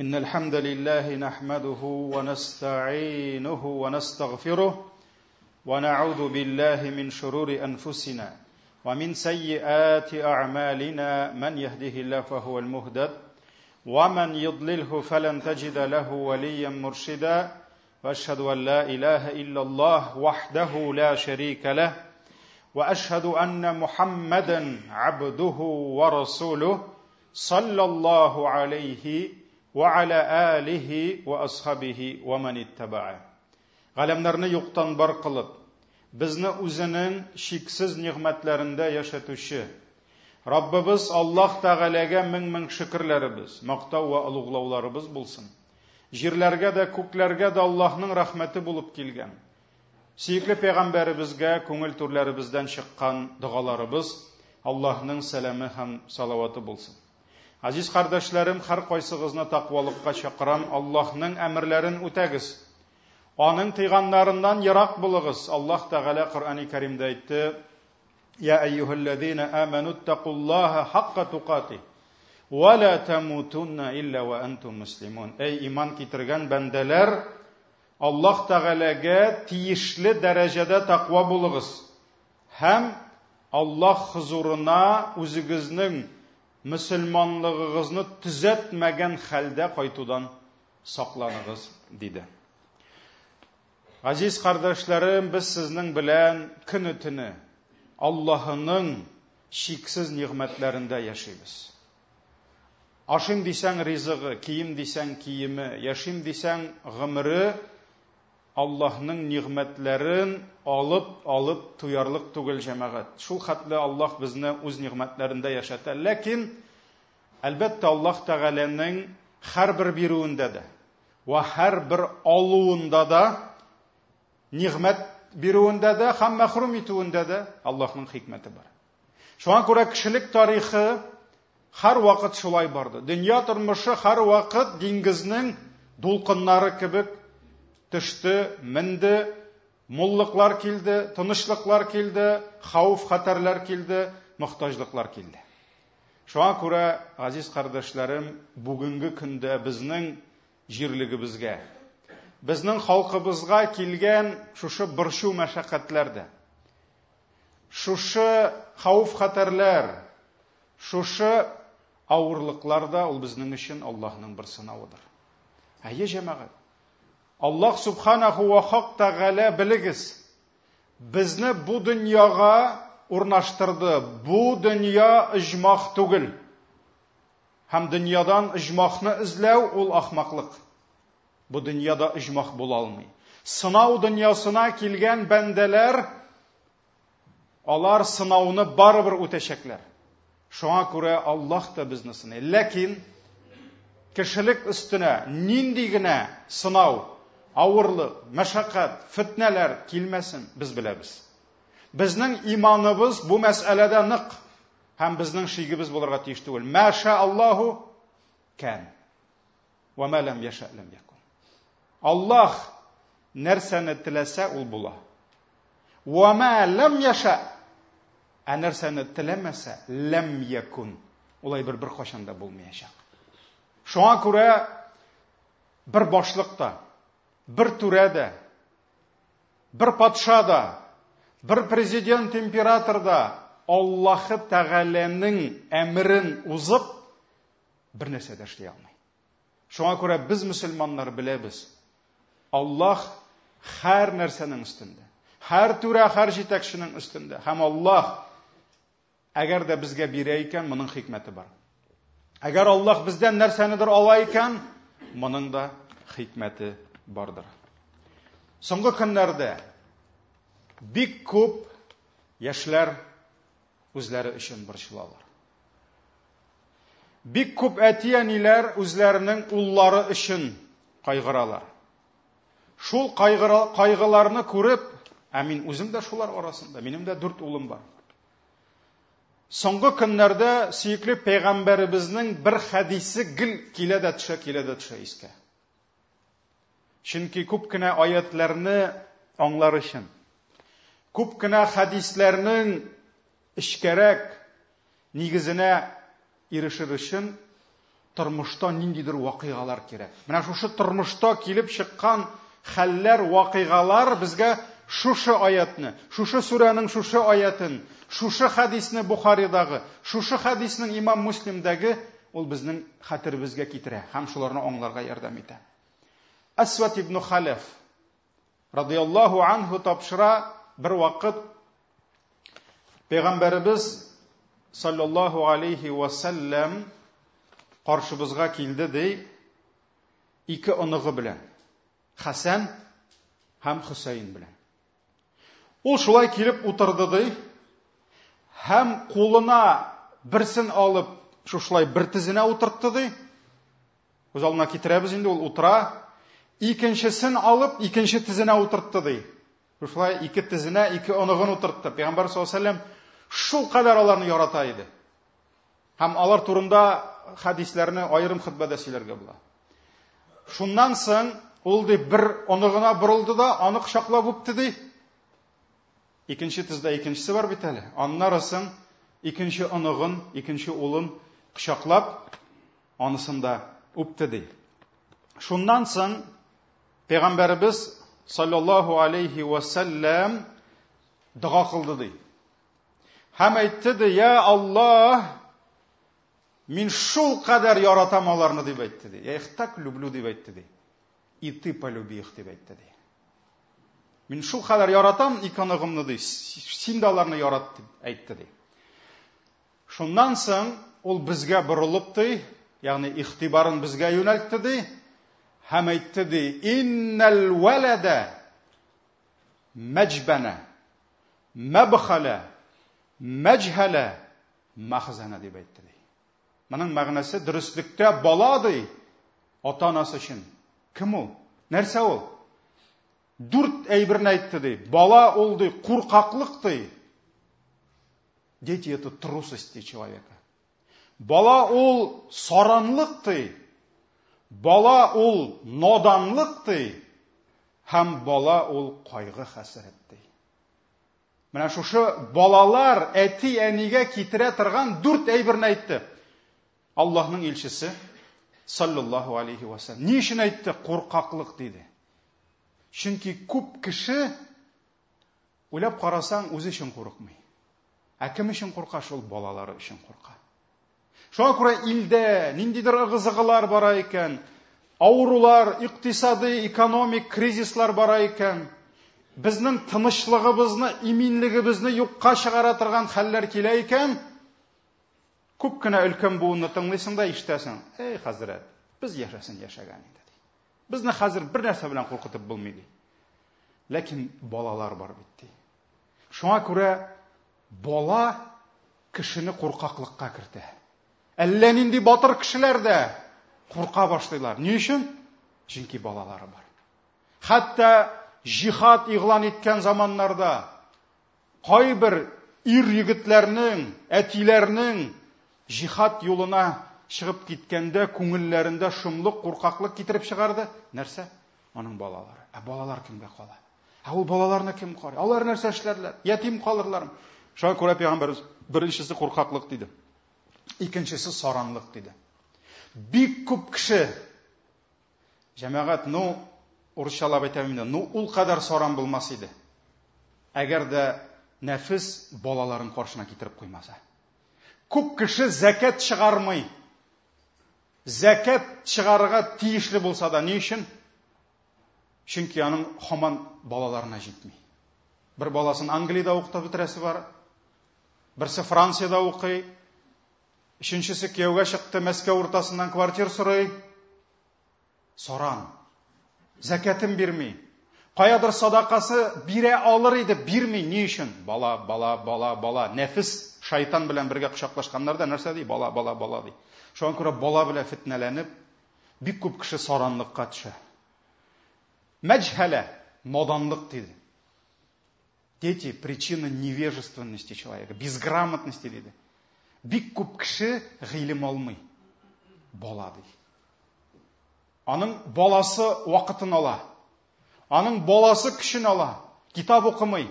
إن الحمد لله نحمده ونستعينه ونستغفره ونعوذ بالله من شرور أنفسنا ومن سيئات أعمالنا من يهده الله فهو المهدد ومن يضلله فلن تجد له وليا مرشدا واشهد ان لا اله الا الله وحده لا شريك له واشهد ان محمدا عبده ورسوله صلى الله عليه وعلى اله واصحابه ومن اتبعه. Галәмнәрне юктан бар кылып, безне үзенең чиксез нигъмәтләрендә яшәтүче Раббыбыз Аллаһ Тәгаләгә мең-мең шөкерләребез, мактау вә олуглауларыбыз булсын. Җирләргә дә, күкләргә дә Аллаһның рәхмәте булып килгән. Сөекле пәйгамбәребезгә күңел түрләребездән чыккан догаларыбыз, Аллаһның сәламе һәм салаваты булсын. Газиз кардәшләрем, һәркайсыгызны тәкъвалыкка чакырам, Аллаһның әмерләрен үтәгез. Аның тыйганнарыннан ерак булыгыз. Аллаһ Тәгалә Коръәни Кәримдә әйтте: Я әйюһәлләзина аману иттакуллаһа хакка тукати ва ла тамутунна илля ва антум муслимун. Әй иман китергән бәндәләр, Аллаһ Тәгаләгә тиешле дәрәҗәдә тәкъва булыгыз һәм Аллаһ хозурына үзегезнең мөселманлыгыгызны төзәтмәгән хәлдә кайтудан сакланыгыз, диде. Газиз кардәшләрем, без сезнең белән көне-төне Аллаһының чиксез нигъмәтләрендә яшибез. Ашыйм дисәң ризыгы, кием дисәң киеме, яшим дисәң гомере Аллаһның нигъмәтләрен алып, алып туярлык түгел, җәмәгать. Шул хәтле Аллаһ безне үз нигъмәтләрендә яшәтә. Ләкин Әлбәттә, Аллаһ Тәгаләнең һәрбер бирүендә дә вә һәрбер алуында да, нигъмәт бирүендә дә һәм мәхрүм итүендә дә Аллаһның хикмәте бар. Шуңа күрә кешелек тарихы һәрвакыт шулай барды. Дөнья тормышы һәрвакыт диңгезнең дулкыннары кебек төште, менде, муллыклар килде, тынычлыклар килде, хәвеф-хәтәрләр килде, мохтаҗлыклар килде. Шуңа күрә, газиз кардәшләрем, бүгенге көндә безнең җирлегебезгә, безнең халкыбызга килгән шушы борчу-мәшәкатьләр дә, шушы хәвеф-хәтәрләр, шушы авырлыклар да ул безнең өчен Аллаһның бер сынавыдыр. Әйе, җәмәгать. Аллаһ субханаху ва хак тәгалә белегез, Безне бу дөньяга урнаштырды. Бу дөнья оҗмах түгел. Һәм дөньядан оҗмахны эзләү ул ахмаклык. Бу дөньяда оҗмах була алмый. Сынау дөньясына килгән бәндәләр алар сынауны барыбер үтәчәкләр. Шуңа күрә Аллаһ та безне сыный. Ләкин кешелек өстенә нинди генә сынау, авырлык, мәшәкать, фетнәләр килмәсен, без беләбез. Безнең иманыбыз бу мәсьәләдә нык һәм безнең шигебез булырга тиеш түгел. Мәшә Аллаһу кан. Ва ма лам яшә лам якун. Аллаһ нәрсәне теләсә, ул була. Ва ма лам яшә Ә нәрсәне теләмәсә, ләм якун. Ул әйбер беркайчан да булмаячак. Шуңа күрә бер башлык та, бер түрә дә, бер патша да, бер президент, император да Аллаһы Тәгаләнең әмерен узып бер нәрсә дә эшли алмый. Шуңа күрә без мөселманнар беләбез, Аллаһ һәр нәрсәнең өстендә. Һәр түрә, һәр җитәкченең өстендә. Һәм Аллаһ әгәр дә безгә бирә икән, моның хикмәте бар. Әгәр Аллаһ бездән нәрсәнедер ала икән, моның да хикмәте бардыр. Соңгы көннәрдә бик күп яшьләр үзләре өчен борчылалар. Бик күп әти-әниләр үзләренең уллары өчен кайгыралар. Шул кайгыларны күреп, ә мин үзем дә шулар арасында, минем дә дүрт улым бар. Соңгы көннәрдә сөекле пәйгамбәребезнең бер хәдисе гел килә дә төшә, килә дә төшә искә. Чөнки күп кенә аятларны аңлар өчен, күп кенә хәдисләрнең эчкәрәк нигезенә ирешер өчен тормышта ниндидер вакыйгалар кирәк. Менә шушы тормышта килеп чыккан хәлләр, вакыйгалар безгә шушы аятны, шушы сүрәнең шушы аятын, шушы хәдисне Бухаридагы, шушы хәдиснең Имам Муслимдәге ул безнең хәтеребезгә китерә һәм шуларны аңларга ярдәм итә. Әсват ибн Халәф радияллаһу анһу тапшыра, бер вакыт Пәйгамбәребез саллаллаһу алейхи ва сәлләм каршыбызга килде ди, ике оныгы белән, Хәсән һәм Хөсәен белән. Ул шулай килеп утырды ди, һәм кулына берсен алып, шушылай бер тезенә утыртты ди. Күз алдына китерәбез инде, ул утыра. Икенчесен алып, икенче тезенә утыртты ди. Шушылай ике тезенә ике оныгын утыртты. Пәйгамбәр саллаллаһу алейһи ва сәлләм шул кадәр аларны ярата иде. Һәм алар турында хәдисләрне аерым хөтбәдә сөйләргә була. Шуннан соң ул ди бер оныгына борылды да, аны кочаклап үпте ди. Икенче тездә икенчесе бар бит әле. Аннары соң икенче оныгын, икенче улын кочаклап, анысын да үпте ди. Шуннан соң Пәйгамбәребез саллаллаһу алейхи ва сәлләм дога кылды ди. Һәм әйтте ди, я Аллаһ, мин шул кадәр яратам аларны дип әйтте ди. Я их так люблю дип әйтте ди. И ты полюби их дип әйтте ди. Мин шул кадәр яратам ике оныгымны ди. Син дә аларны ярат дип әйтте ди. Шуннан соң ул безгә борылып ди, ягъни игътибарын безгә юнәлтте ди, һәм әйтте ди, иннәл вәләдә мәҗбәнә, мәбхәлә, мәҗһәлә, махзана дип әйтте ди. Моның мәгънәсе дөреслектә бала ди, ата-анасы өчен. Кем ул? Нәрсә ул? Дүрт әйберне әйтте ди. Бала ул ди, куркаклык ди. Дети это трусости человека. Бала ул саранлык ди. Бала ул наданлык ди. Һәм бала ул кайгы хәсрәт ди. Менә шушы балалар әти-әнигә китерә торган дүрт әйберне әйтте. Аллаһның илчесе саллаллаһу алейхи ва саллям. Ни өчен әйтте? Куркаклык диде. Чөнки күп кеше уйлап карасаң, үзе өчен курыкмый. Ә кем өчен курка? Шул балалары өчен курка. Шуңа күрә илдә ниндидер ыгы-зыгылар бара икән, авырулар, икътисадый, экономик кризислар бара икән, безнең тынычлыгыбызны, иминлегебезне юкка чыгара торган хәлләр килә икән, күп кенә өлкән буынны тыңлыйсың да ишетәсең, эй, хәзрәт, без яшәсен яшәгән инде, ди. Безне хәзер бер нәрсә белән куркытып булмый, ди. Ләкин балалар бар бит, ди. Шуңа күрә бала кешене куркаклыкка кертә. Әллә нинди батыр кешеләр дә курка башлыйлар. Ни өчен? Чөнки балалары бар. Хәтта җихад игълан иткән заманнарда кайбер ир егетләрнең, әтиләрнең җихад юлына чыгып киткәндә күңелләрендә шомлык, куркаклык китереп чыгарды. Нәрсә? Аның балалары. Ә балалар кемгә кала? Ә ул балаларны кем карый? Алар нәрсә эшләрләр? Ятим калырлар. Шуңа күрә пәйгамбәребез беренчесе куркаклык диде. Икенчесе саранлык диде. Бик күп кеше җәмәгать, ну, урысчалап әйтәм инде, ну, ул кадәр саран булмас иде. Әгәр дә нәфес балаларын каршына китереп куймаса. Күп кеше зәкәт чыгармый. Зәкәт чыгарырга тиешле булса да, ни өчен? Чөнки аның һаман балаларына җитми. Бер баласын Англиядә укытып бетерәсе бар, берсе Франциядә укый, өченчесе кияүгә чыкты, Мәскәү уртасыннан квартир сорый. Саран. Зәкәтен бирми. Каядыр садакасы бирә алыр иде, бирми. Ни өчен? Бала, бала, бала, бала. Нәфес шайтан белән бергә кочаклашканнар да нәрсә ди? Бала, бала, бала ди. Шуңа күрә бала белән фетнәләнеп, бик күп кеше саранлыкка төшә. Мәҗһәлә, наданлык диде. Дети причина невежественности человека, безграмотности диде. Бик күп кеше гыйлем алмый. Бала ди. Аның баласы вакытын ала. Аның баласы көчен ала. Китап укымый.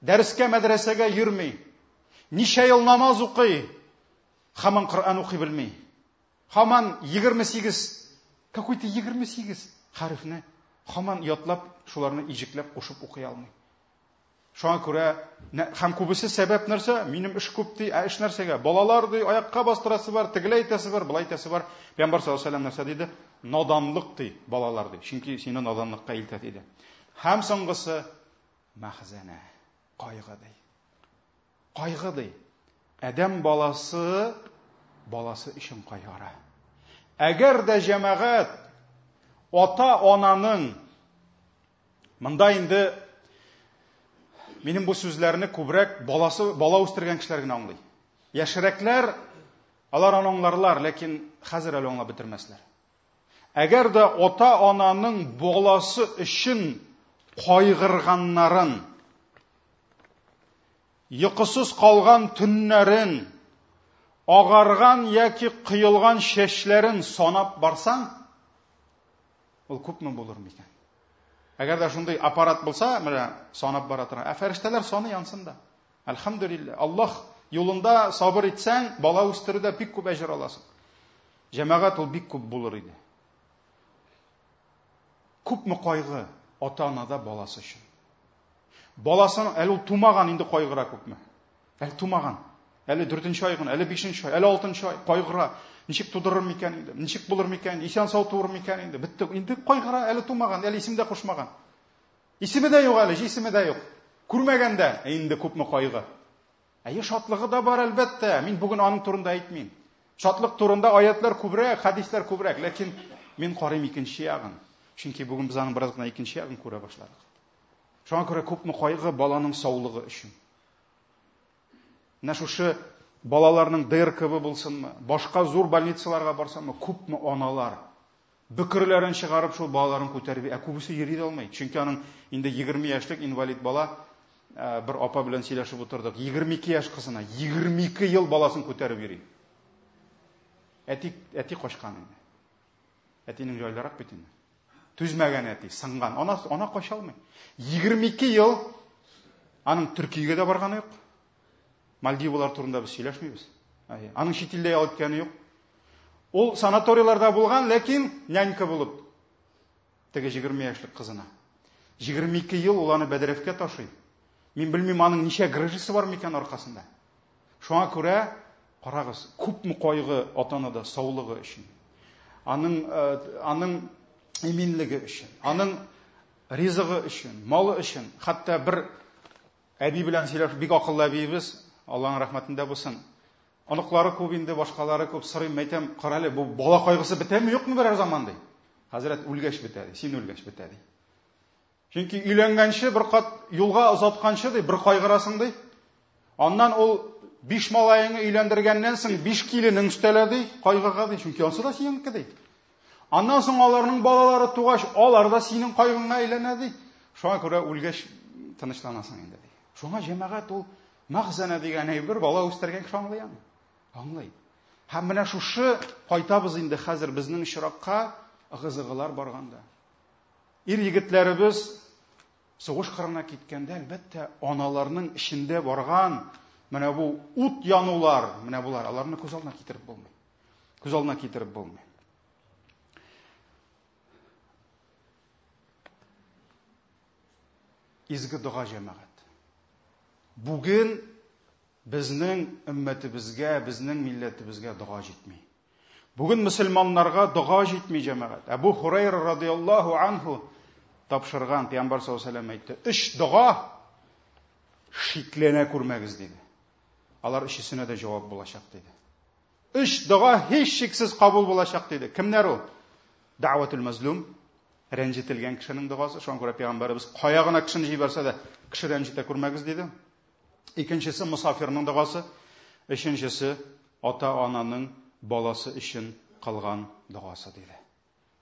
Дәрескә, мәдрәсәгә йөрми. Ничә ел намаз укый, һаман Коръән укый белми. Һаман 28, какой-то 28 хәрефне һаман ятлап, шуларны иҗекләп кушып укый алмый. Шуңа күрә һәм күбесе сәбәп нәрсә? Минем эш күп ди, ә эш нәрсәгә? Балалар ди, аякка бастырасы бар, тегеләй итәсе бар, болай итәсе бар. Пәйгамбәр саллаллаһу алейһи вәсәлләм нәрсә диде? Наданлык ди, балалар ди. Чөнки сине наданлыкка илтә диде. Һәм соңгысы мәхзәнә, кайгы ди. Кайгы ди. Адәм баласы баласы өчен кайгыра. Әгәр дә җәмәгать ата-ананың монда инде минем бу сүзләрне күбрәк баласы бала үстергән кешеләр генә аңлый. Яшьрәкләр алар аны аңларлар, ләкин хәзер әле аңлап бетермәсләр. Әгәр дә ата-ананың баласы өчен кайгырганнарын, йокысыз калган төннәрен, агарган яки коелган чәчләрен санап барсаң, ул күпме булыр микән? Әгәр дә шундый аппарат булса, менә санап бара торган. Ә фәрештәләр саны янсын да. Әлхәмдүлилләһ, Аллаһ юлында сабыр итсәң, бала үстерүдә бик күп әҗер аласың. Җәмәгать ул бик күп булыр иде. Күпме кайгы ата-анада баласы өчен. Баласын әле ул тумаган инде кайгыра күпме. Әле тумаган. Әле дүртенче ай гына, әле бишенче ай, әле алтынчы ай кайгыра. Ничек тудырыр микән инде? Ничек булыр микән? Исән сау туыр микән инде? Бетте. Инде кайгыра, әле тумаган, әле исем дә кушмаган. Исеме дә юк әле, җисеме дә юк. Күрмәгән дә, ә инде күпме кайгы. Әйе, шатлыгы да бар, әлбәттә. Мин бүген аның турында әйтмим. Шатлык турында аятлар күбрәк, хәдисләр күбрәк, ләкин мин карыйм икенче ягын. Чөнки бүген без аның бераз гына икенче ягын күрә башладык. Шуңа күрә күпме кайгы баланың саулыгы өчен. Менә шушы балаларның ДРКБ булсынмы, башка зур больницаларга барсамы, күпме аналар бөкерләрен чыгарып шул балаларын күтәреп, ә күбесе йөри дә алмый. Чөнки аның инде 20 яшьлек инвалид бала бер апа белән сөйләшеп утырдык. 22 яшь кызына 22 ел баласын күтәреп йөри. Әти, әти качкан инде. Әтинең җайлырак бит инде. Түзмәгән әти, сынган. Ана, ана кача алмый. 22 ел аның Төркиягә дә барганы юк. Мальдивалар турында без сөйләшмибез. Аның чит илдә ял иткәне юк. Ул санаторийларда булган, ләкин нянька булып теге 20 яшьлек кызына. 22 ел ул аны бәдрәфкә ташый. Мин белмим, аның ничә грыжасы бар микән аркасында. Шуңа күрә, карагыз, күпме кайгы ата-анада саулыгы өчен. Аның э, аның иминлеге өчен, аның ризыгы өчен, малы өчен, хәтта бер әби белән сөйләшеп, бик акыллы әбиебез, Аллаһның рәхмәтендә булсын. Оныклары күп инде, башкалары күп, сорыйм, әйтәм, карале, бу бала кайгысы бетәме, юкмы берәр заман ди. Хәзрәт үлгәч бетә ди, син үлгәч бетә ди. Чөнки өйләнгәнче бер кат юлга озатканчы ди, бер кайгырасың ди. Аннан ул биш малаеңны өйләндергәннән соң биш киленең өстәлә ди, кайгыга ди, чөнки ансы да синеке ди. Аннан соң аларның балалары тугач, алар да синең кайгыңа әйләнә ди. Шуңа күрә үлгәч тынычланасың инде ди. Шуңа җәмәгать ул Мәхзәнә дигән әйбер бала үстергән кеше аңлый аны. Аңлый. Һәм менә шушы кайтабыз инде хәзер безнең очракка ыгы-зыгылар барганда. Ир егетләребез сугыш кырына киткәндә, әлбәттә, аналарның эчендә барган менә бу ут янулар, менә болар, аларны күз алдына китереп булмый. Күз алдына китереп булмый. Изге дога җәмәгать. Бүген безнең өммәтебезгә, безнең милләтебезгә дога җитми. Бүген мөселманнарга дога җитми җәмәгать. Әбу Хурайра радиаллаһу анху тапшырган Пәйгамбәр саллаллаһу алейһи әйтте. Өч дога шикләнә күрмәгез диде. Алар өчесенә дә җавап булачак диде. Өч дога һичшиксез кабул булачак диде. Кемнәр ул? Дәгъватул мазлум, рәнҗетелгән кешенең догасы. Шуңа күрә пәйгамбәребез кая гына кешене җибәрсә дә, кеше рәнҗетә күрмәгез диде. Икенчесе мусафирның догасы, өченчесе ата-ананың баласы өчен кылган догасы диде.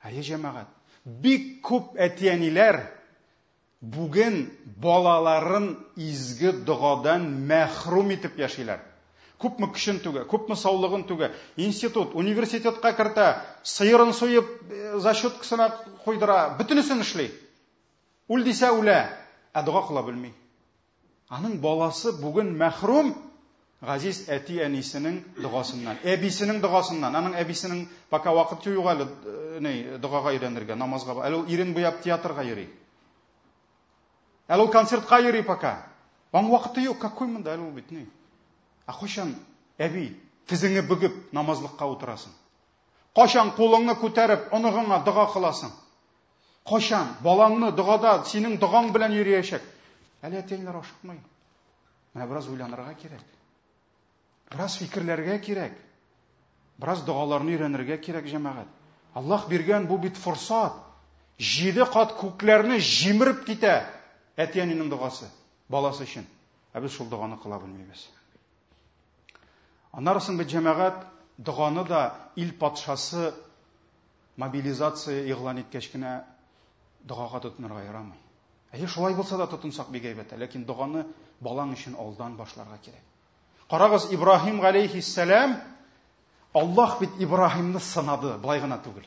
Әйе, җәмәгать, бик күп әти-әниләр Бүген балаларын изге догадан мәхрүм итеп яшиләр. Күпме көчен түгә, күпме саулыгын түгә. Институт, университетка кертә, сыерын суеп, э, зачеткасына куйдыра, бөтенесен эшли. Үл дисә үлә, ә дога кыла белми. Аның баласы бүген мәхрүм Газиз әти-әнисенең догасыннан, әбисенең догасыннан. Аның әбисенең пока вакыты юк әле э, ни, догага өйрәнергә, намазга. Әле ул ирен буяп театрга йөри. Әле ул концертка йөри пока. Аның вакыты юк, какой монда әле ул бит ни. Ә кайчан әби тезеңе бөгеп намазлыкка утырасың? Кайчан кулыңны күтәреп оныгыңа дога кыласың? Кайчан балаңны догада синең догаң белән йөриячәк? Әле әти-әниләр ашыкмый. Менә бераз уйланырга кирәк. Бераз фикерләргә кирәк. Бераз догаларны өйрәнергә кирәк, җәмәгать. Аллаһ биргән бу бит форсат. Җиде кат күкләрне җимереп китә әти-әнинең догасы баласы өчен. Ә без шул доганы кыла белмибез. Аннары соң бит җәмәгать доганы да ил патшасы мобилизация игълан иткәч кенә догага тотынырга ярамый. Әйе, шулай булса да тотынсак бик әйбәт, ләкин доганы балаң өчен алдан башларга кирәк. Карагыз, Ибраһим галәйһиссәлам Аллаһ бит Ибраһимны сынады, былай гына түгел.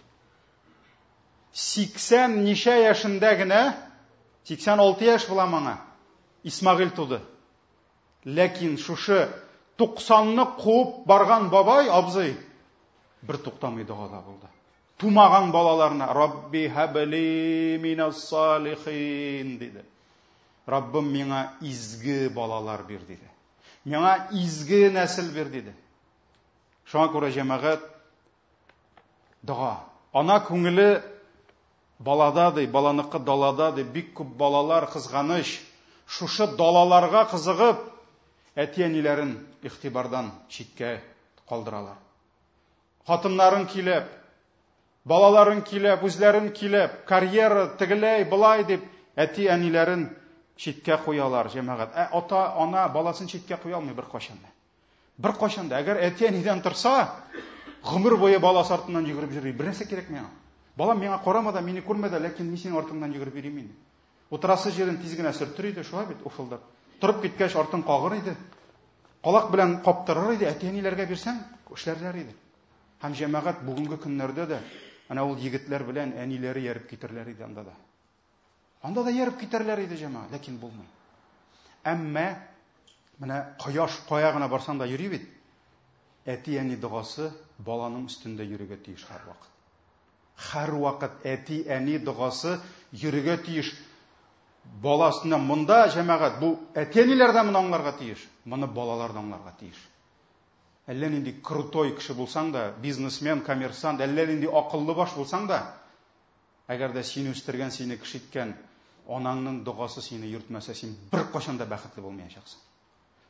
80 ничә яшендә генә, 86 яшь була моңа, Исмагыйль туды. Ләкин шушы 90-ны куып барган бабай, абзый, бер туктамый догада булды. Тумаган балаларына Рабби хабли минас салихин диде. Раббым миңа изге балалар бир диде. Миңа изге нәсел бир диде. Шуңа күрә җәмәгать дога. Ана күңеле балада ди, баланыкы далада ди, бик күп балалар кызганыч. Шушы далаларга кызыгып, әти-әниләрен игътибардан читкә калдыралар. Хатыннарын килеп, балаларын килеп, үзләрен килеп, карьера тегеләй, былай дип, әти-әниләрен читкә куялар, җәмәгать. Ә ата, ана баласын читкә куя алмый беркайчан да. Беркайчан да. Әгәр әти-әнидән торса, гомер буе баласы артыннан йөгереп йөри. Бер нәрсә кирәк миңа. Балам миңа карама да, мине күрмә дә, ләкин мин синең артыңнан йөгереп йөрим инде. Утырасы җирен тиз генә сөртер иде, шулай бит, уфылдап. Торып киткәч, артын кагыр иде. Калак белән каптырыр иде, әти-әниләргә бирсәң, эшләрләр иде. Һәм җәмәгать бүгенге көннәрдә дә әнә ул егетләр белән әниләре ярып китерләр иде анда да. Анда да ярып китәрләр иде җәмәгать, ләкин булмый. Әмма менә кояш кая гына барсаң да йөри бит. Әти-әни догасы баланың өстендә йөрергә тиеш һәрвакыт. Һәрвакыт әти-әни догасы йөрергә тиеш. Бала өстенә монда җәмәгать, бу әти-әниләр дә моны аңларга тиеш, моны балалар да аңларга тиеш. Әллә нинди крутой кеше булсаң да, бизнесмен, коммерсант, әллә нинди акыллы баш булсаң да, әгәр дә сине үстергән, сине кеше иткән анаңның догасы сине йөртмәсә, син беркайчан да бәхетле булмаячаксың.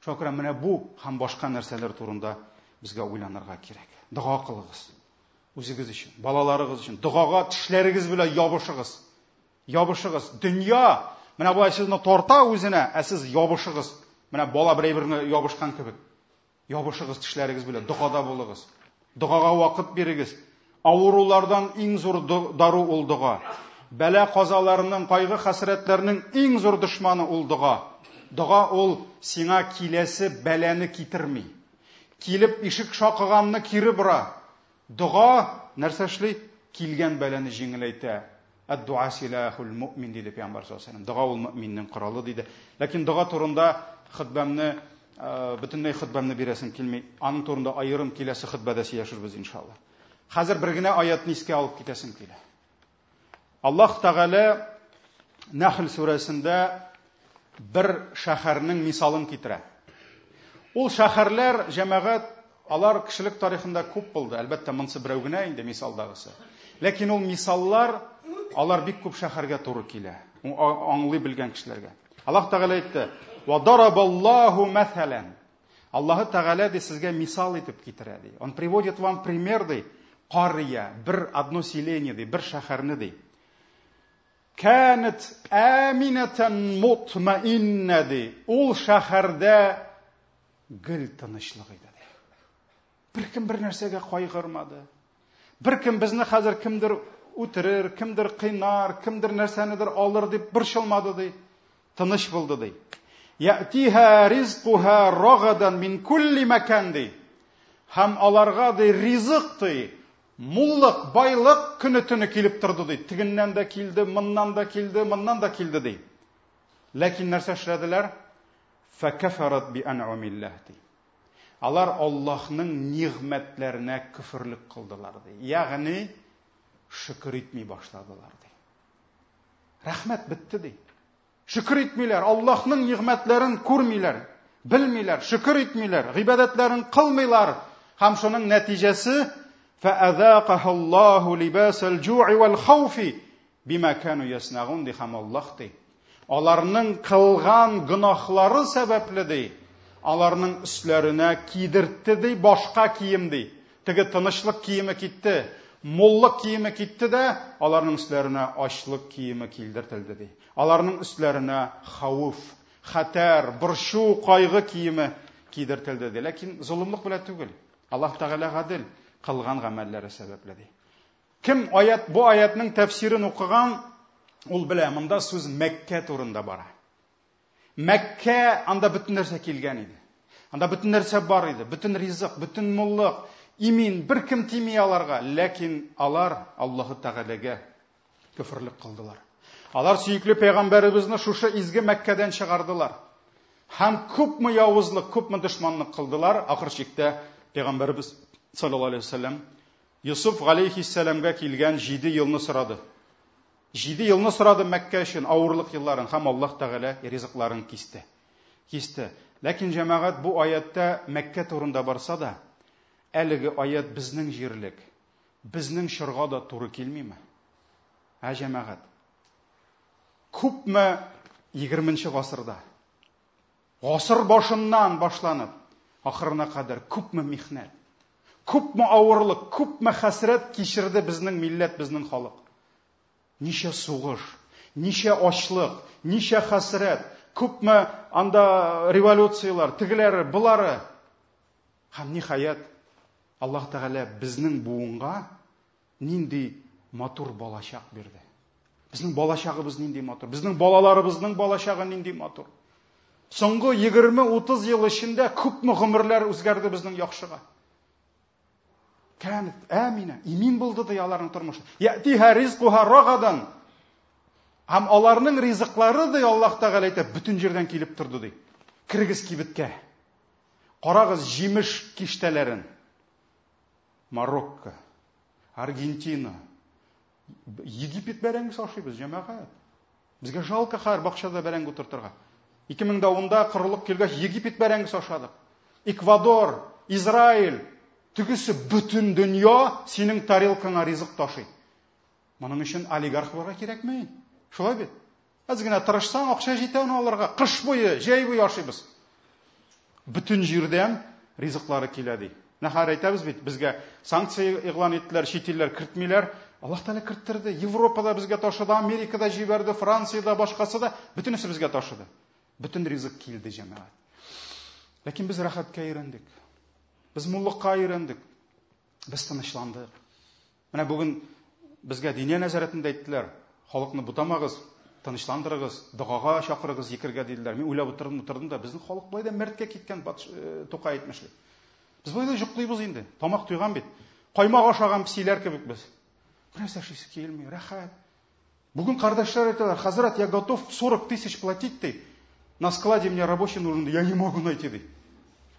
Шуңа күрә менә бу һәм башка нәрсәләр турында безгә уйланырга кирәк. Дога кылыгыз. Үзегез өчен, балаларыгыз өчен. Догага тешләрегез белән ябышыгыз. Ябышыгыз. Дөнья менә болай сезне тарта үзенә, ә сез ябышыгыз. Менә бала бер әйберне ябышкан кебек. Ябышыгыз тешләрегез белән, догада булыгыз. Догага вакыт бирегез. Авырулардан иң зур дару ул дога. Бәла казаларының, кайгы хәсрәтләрнең иң зур дошманы ул дога. Дога ул сиңа киләсе бәлане китерми. Килеп ишек шакыганны кире бора. Дога нәрсә эшли? Килгән бәлане җиңеләйтә. Әд-дуа силахул муъмин диде Пәйгамбәр саллаллаһу алейһи Дога ул мөминнең коралы диде. Ләкин дога турында хөтбәмне бөтенләй хөтбәмне бирәсем килми. Аның турында аерым киләсе хөтбәдә сөйләшербез иншалла. Хәзер бер генә аятны искә алып китәсем килә. Аллаһ Тәгалә Нәхл сүрәсендә бер шәһәрнең мисалын китерә. Ул шәһәрләр, җәмәгать, алар кешелек тарихында күп булды. Әлбәттә, монысы берәү генә инде мисалдагысы. Ләкин ул мисаллар, алар бик күп шәһәргә туры килә. Аңлый белгән кешеләргә. Аллаһ Тәгалә әйтте: "Ва дарабаллаһу мәсәлән". Аллаһы Тәгалә ди сезгә мисал итеп китерә ди. Он приводит вам пример ди. Кария, бер одно селение ди, бер шәһәрне ди. Кәнет әминәтән мутмаиннә ди. Ул шәһәрдә гел тынычлык иде ди. Беркем бер нәрсәгә кайгырмады. Беркем безне хәзер кемдер үтерер, кемдер кыйнар, кемдер нәрсәнедер алыр дип борчылмады ди. Тыныч булды ди. Яътиха ризкуха рагадан мин кулли мәкан ди. Һәм аларга ди ризык ди, муллык, байлык көне-төне килеп торды ди. Тегеннән дә килде, моннан да килде, моннан да килде ди. Ләкин нәрсә эшләделәр? Фәкәфәрат би анъумиллаһ ди. Алар Аллаһның нигъмәтләренә көферлек кылдылар, ди. Ягъни шөкер итми башладылар, ди. Рәхмәт бетте, ди. Шөкер итмиләр, Аллаһның нигъмәтләрен күрмиләр, белмиләр, шөкер итмиләр, гыйбадәтләрен кылмыйлар. Һәм шуның нәтиҗәсе فَأَذَاقَهَا اللَّهُ لِبَاسَ الْجُوعِ وَالْخَوْفِ بِمَا كَانُوا يَصْنَعُونَ ди һәм Аллаһ ди. Аларның кылган гөнаһлары сәбәпле ди, аларның өсләренә кидертте ди башка кием ди. Теге тынычлык киеме китте, муллык киеме китте дә, аларның өсләренә ачлык киеме килдертелде ди. Аларның өсләренә хәвеф, хәтәр, борчу, кайгы киеме кидертелде ди. Ләкин золымлык белән түгел. Аллаһ Тәгалә гадел, кылган гамәлләре сәбәпле ди. Кем аят, бу аятның тәфсирен укыган, ул белә, монда сүз Мәккә турында бара. Мәккә анда бөтен нәрсә килгән иде. Анда бөтен нәрсә бар иде, бөтен ризык, бөтен муллык, имин, беркем тими аларга, ләкин алар Аллаһы Тәгаләгә көферлек кылдылар. Алар сөекле пәйгамбәребезне шушы изге Мәккәдән чыгардылар. Һәм күпме явызлык, күпме дошманлык кылдылар, ахыр чиктә пәйгамбәребез саллаллаһу алейһи вәсәлләм Йосыф галәйһиссәламгә килгән 7 елны сорады. 7 елны сорады Мәккә өчен авырлык елларын һәм Аллаһ Тәгалә ризыкларын кисте. Кисте. Ләкин җәмәгать бу аятта Мәккә турында барса да, әлеге аят безнең җирлек, безнең чорга да туры килмиме? Ә җәмәгать? Күпме 20 гасырда гасыр башыннан башланып ахырына кадәр күпме михнәт, күпме авырлык, күпме хәсрәт кичерде безнең милләт, безнең халык. Ничә сугыш, ничә ачлык, ничә хәсрәт, күпме анда революцияләр, тегеләре, болары. Һәм ниһаять, Аллаһ Тәгалә безнең буынга нинди матур балачак бирде. Безнең балачагыбыз нинди матур. Безнең балаларыбызның балачагы нинди матур. Соңгы 20-30 ел эчендә күпме гомерләр үзгәрде безнең яхшыга. Кәнет әминә, имин булды ди аларның тормышы. Ятиһа ризкуһа рагадан. Һәм аларның ризыклары ди Аллаһ Тәгалә әйтә, бөтен җирдән килеп торды ди. Керегез кибеткә. Карагыз җимеш киштәләрен. Марокко, Аргентина, Египет бәрәңгесе ашыйбыз, җәмәгать. Безгә жалко хәзер бакчада бәрәңге утыртырга. 2010-да корылык килгәч, Египет бәрәңгесе ашадык. Эквадор, Израиль, тегесе бөтен дөнья синең тарелкаңа ризык ташый. Моның өчен олигарх булырга кирәкми. Шулай бит? Әз генә тырышсаң, акча җитә аны алырга. Кыш буе, җәй буе ашыйбыз. Бөтен җирдән ризыклары килә ди. Нәхәр әйтәбез бит, безгә санкция игълан иттеләр, чит илләр кертмиләр. Аллаһ Тәгалә керттерде. Европада безгә ташыды, Америкада җибәрде, Франциядә, башкасы да, бөтенесе безгә ташыды. Бөтен ризык килде, җәмәгать. Ләкин без рәхәткә өйрәндек. Без муллыкка өйрәндек. Без тынычландык. Менә бүген безгә диния нәзарәтендә әйттеләр, халыкны бутамагыз, тынычландырыгыз, догага чакырыгыз, зикергә диделәр. Мин уйлап утырдым, утырдым да, безнең халык болай да мәрткә киткән, Тукай әйтмешли. Без болай да йоклыйбыз инде. Тамак туйган бит. Каймак ашаган песиләр кебек без. Бер нәрсә эшлисе килми, рәхәт. Бүген кардәшләр әйтәләр, хәзрәт, я готов 40 тысяч платить, ди. На складе мне рабочий нужен, я не могу найти, ди.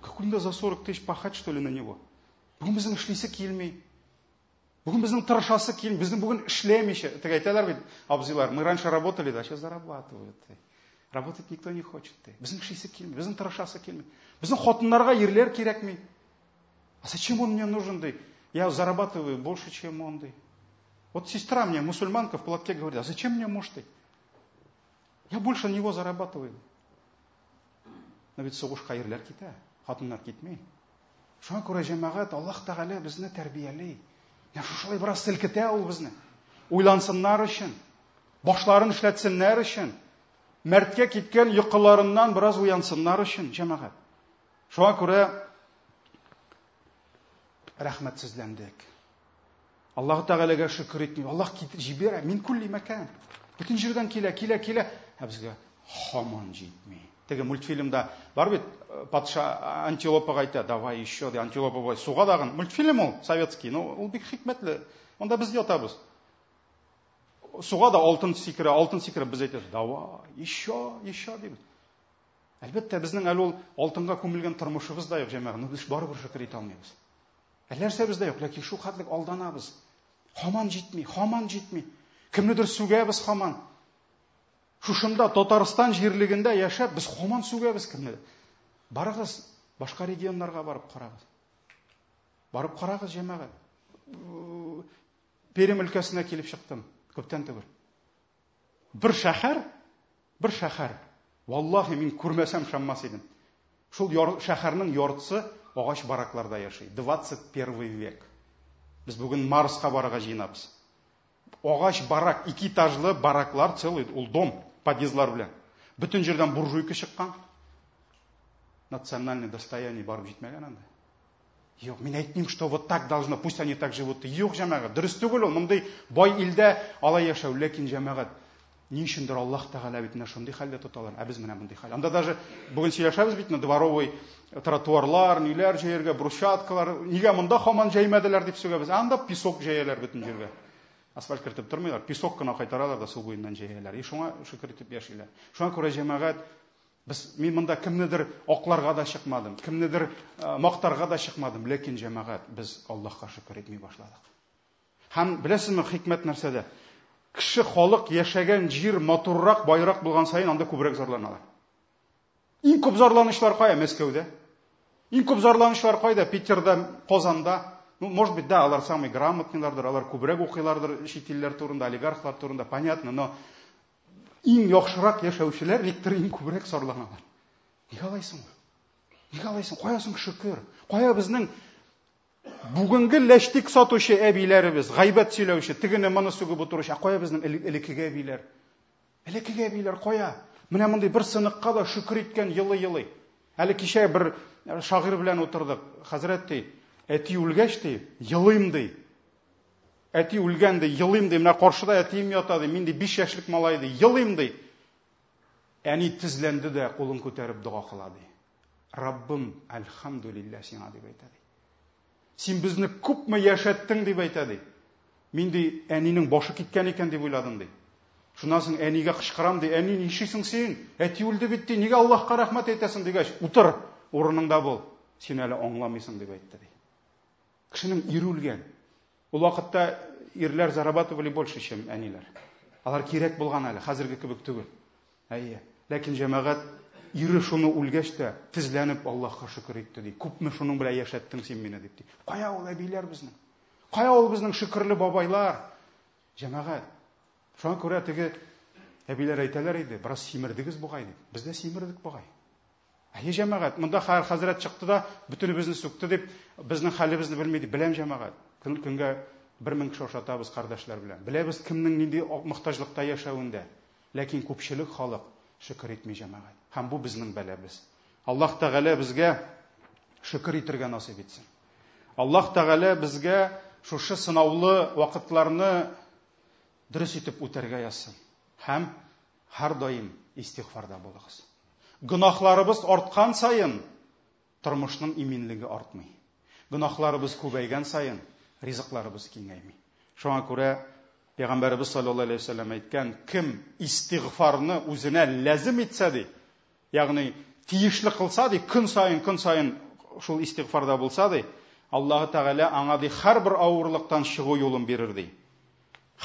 Как он за 40 тысяч пахать, что ли, на него? Бүген безнең эшлисе килми. Бүген безнең тырышасы килми. Безнең бүген эшләмичә, теге әйтәләр бит, абзыйлар, мы раньше работали, да, сейчас зарабатывают. Работать никто не хочет. Безнең эшлисе килми, безнең тырышасы килми. Безнең хатыннарга ирләр кирәкми. А зачем он мне нужен, ди? Я зарабатываю больше, чем он, ди. Вот сестра мне, мусульманка в платке, говорит, а зачем мне муж, ты? Я больше него зарабатываю. Но ведь сугышка ирләр китә, хатыннар китми. Шуңа күрә җәмәгать Аллаһ Тәгалә безне тәрбияли. Менә шушылай бераз селкетә ул безне. Уйлансыннар өчен, башларын эшләтсеннәр өчен, мәрткә киткән йокыларыннан бераз уянсыннар өчен, җәмәгать. Шуңа күрә рәхмәтсезләндек. Аллаһ Тәгаләгә шөкер итми. Аллаһ китер җибәрә, мин күлли мәкән. Бөтен җирдән килә, килә, килә. Ә безгә һаман җитми. Теге мультфильмда бар бит, патша антилопага әйтә, давай еще, ди, антилопа болай суга дагын. Мультфильм ул, советский, но ул бик хикмәтле. Монда без ятабыз. Суга да алтын сикерә, алтын сикерә, без әйтәбез, давай, еще, еще дибез. Әлбәттә, безнең әле ул алтынга күмелгән тормышыбыз да юк, җәмәгать. Но без барыбер шөкер итә алмыйбыз. Әллә нәрсәбез дә юк, ләкин шул хәтлек алданабыз. Һаман җитми, һаман җитми. Кемнедер сүгәбез һаман. Шушында Татарстан җирлегендә яшәп, без һаман сүгәбез кемнедер. Барыгыз, башка регионнарга барып карагыз. Барып карагыз, җәмәгать. Пермь өлкәсенә килеп чыктым, күптән түгел. Бер шәһәр, бер шәһәр. Валлаһи, мин күрмәсәм ышанмас идем. Шул шәһәрнең яртысы агач баракларда яши. 21 век. Без бүген Марска барырга җыенабыз. Агач барак, ике этажлы бараклар целый, ул дом, подъездлар белән. Бөтен җирдән буржуйка чыккан. Национальный достояние барып җитмәгән анда. Юк, мин әйтмим, что вот так должно, пусть они так живут. Юк, җәмәгать, дөрес түгел ул. Мондый бай илдә алай яшәү, ләкин җәмәгать, ни өчендер Аллаһ Тәгалә бит менә шундый хәлдә тоталар, ә без менә мондый хәл. Анда даже бүген сөйләшәбез бит, дворовый тротуарлар, ниләр җәяргә, брусчаткалар, нигә монда һаман җәймәделәр дип сүгәбез. Ә анда песок җәяләр бөтен җиргә. Асфальт кертеп тормыйлар, песок кына кайтаралар да су буеннан җәяләр. И шуңа шөкер итеп яшиләр. Шуңа күрә җәмәгать, Без, мин монда кемнедер акларга да чыкмадым, кемнедер мактарга да чыкмадым, ләкин җәмәгать, без Аллаһка шөкер итми башладык. Һәм беләсезме хикмәт нәрсәдә? Кеше халык яшәгән җир матуррак, байрак булган саен анда күбрәк зарланалар. Иң күп зарланышлар кая? Мәскәүдә. Иң күп зарланышлар кайда? Питерда, Казанда. Ну, может быть, да, алар самый грамотныйлардыр, алар күбрәк укыйлардыр чит илләр турында, олигархлар турында, понятно, но иң яхшырак яшәүчеләр никтер иң күбрәк зарланалар. Нигә алай соң? Нигә алай соң? Кая соң шөкер? Кая безнең бүгенге ләчтик сатучы әбиләребез, гайбәт сөйләүче, тегене моны сүгеп утыручы, ә кая безнең элеккеге әбиләр? Элеккеге әбиләр кая? Менә мондый бер сыныкка да шөкер иткән елый-елый. Әле кичә бер шагыйрь белән утырдык. Хәзрәт ди, әти үлгәч ди, елыйм ди. Әти үлгән ди, елыйм ди, менә каршыда әтием ята ди, мин ди 5 яшьлек малай ди, елыйм ди. Әни тезләнде дә кулын күтәреп дога кыла ди. Раббым, әлхәмдүлилләһ сиңа дип әйтә ди. Син безне күпме яшәттең дип әйтә ди. Мин ди, әнинең башы киткән икән дип уйладым ди. Шуннан соң әнигә кычкырам ди, әни нишлисең син? Әти үлде бит ди, нигә Аллаһка рәхмәт әйтәсең дигәч, утыр, урыныңда бул. Син әле аңламыйсың дип әйтте ди. Кешенең ире үлгән. Ул вакытта ирләр зарабатывали больше, чем әниләр. Алар кирәк булган әле, хәзерге кебек түгел. Әйе. Ләкин җәмәгать ире шуны үлгәч тә тезләнеп Аллаһка шөкер итте ди. Күпме шуның белән яшәттең син мине дип ди. Кая ул әбиләр безнең? Кая ул безнең шөкерле бабайлар? Җәмәгать. Шуңа күрә теге әбиләр әйтәләр иде, бераз симердегез бугай дип. Без дә симердек бугай. Әйе, җәмәгать, монда хәер хәзрәт чыкты да, бөтенебезне сүкте дип, безнең хәлебезне белми дип, беләм җәмәгать. Көн көнгә 1000 кеше ашатабыз кардәшләр белән. Беләбез кемнең нинди мохтаҗлыкта яшәвен дә. Ләкин күпчелек халык шөкер итми җәмәгать. Һәм бу безнең бәлабез. Аллаһ Тәгалә безгә шөкер итергә насыйп итсен. Аллаһ Тәгалә безгә шушы сынаулы вакытларны дөрес итеп үтәргә язсын. Һәм һәрдаим истигъфарда булыгыз. Гөнаһларыбыз арткан саен тормышның иминлеге артмый. Гөнаһларыбыз күбәйгән саен ризыкларыбыз киңәйми. Шуңа күрә Пәйгамбәребез саллаллаһу алейһи вәсәлләм әйткән, кем истигъфарны үзенә ләзем итсә ди, ягъни тиешле кылса ди, көн саен, көн саен шул истигъфарда булса ди, Аллаһы Тәгалә аңа ди һәрбер авырлыктан чыгу юлын бирер ди.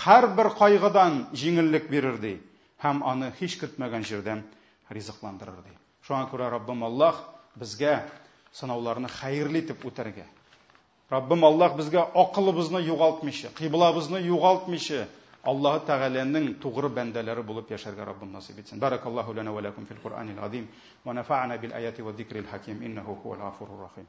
Һәрбер кайгыдан җиңеллек бирер ди һәм аны һич көтмәгән җирдән ризыкландырыр ди. Шуңа күрә Раббым Аллаһ безгә сынауларны хәерле итеп үтәргә. Раббым Аллаһ безгә акылыбызны югалтмыйча, кыйблабызны югалтмыйча, Аллаһы Тәгаләнең тугры бәндәләре булып яшәргә Раббым насыйп итсен. Баракаллаһу лана ва лакум фил Куръанил азим ва нафа'ана бил аяти ва зикрил хаким иннаху хуал гафурур рахим.